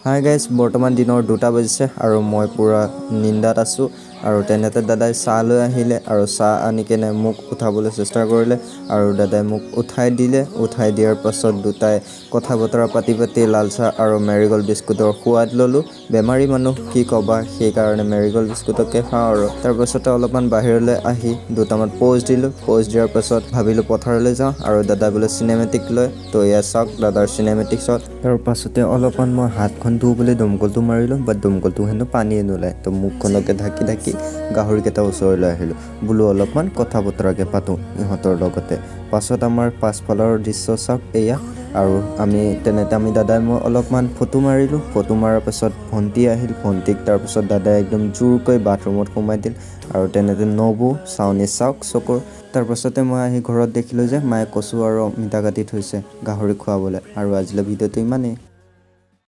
Hi guys, বৰ্তমান দিনৰ 2টা বাজিছে আৰু মই পূৰা নিন্দাত আছোঁ। আৰু তেনেতে দাদাই চাহ লৈ আহিলে আৰু চাহ আনি কেনে মোক উঠাবলৈ চেষ্টা কৰিলে আৰু দাদাই মোক উঠাই দিলে। উঠাই দিয়াৰ পাছত দুটাই কথা বতৰা পাতি পাতি লাল চাহ আৰু মেৰিগ'ল্ড বিস্কুটৰ সোৱাদ ল'লোঁ। বেমাৰী মানুহ, কি ক'বা, সেইকাৰণে মেৰিগ'ল্ড বিস্কুটকে খাওঁ। আৰু তাৰপাছতে অলপমান বাহিৰলৈ আহি দুটামান প'জ দিলোঁ। প'জ দিয়াৰ পাছত ভাবিলোঁ পথাৰলৈ যাওঁ আৰু দাদা বোলে চিনেমেটিক লয়। তো এয়া চাওক দাদাৰ চিনেমেটিক শ্বট। তাৰ পাছতে অলপমান মই হাতখন ধুবলৈ দমকলটো মাৰিলোঁ, বাট দমকলটো হেনো পানীয়ে নোলায়। তো মুখখনকে ঢাকি ঢাকি গাহৰিকেইটা ওচৰলৈ আহিলোঁ, বোলো অলপমান কথা বতৰাকে পাতোঁ ইহঁতৰ লগতে। পাছত আমাৰ পাছফালৰ দৃশ্য চাওক এয়া। আৰু আমি তেনেতে আমি দাদাই মই অলপমান ফটো মাৰিলোঁ। ফটো মৰাৰ পাছত ভণ্টি আহিল। ভণ্টিক তাৰপাছত দাদাই একদম জোৰকৈ বাথৰুমত সোমাই দিল। আৰু তেনেতে নবৌ চাউনি চাওক চকুৰ। তাৰপাছতে মই আহি ঘৰত দেখিলোঁ যে মায়ে কচু আৰু অমিতা কাটি থৈছে গাহৰি খুৱাবলৈ। আৰু আজিলৈ ভিডিঅ'টো ইমানেই।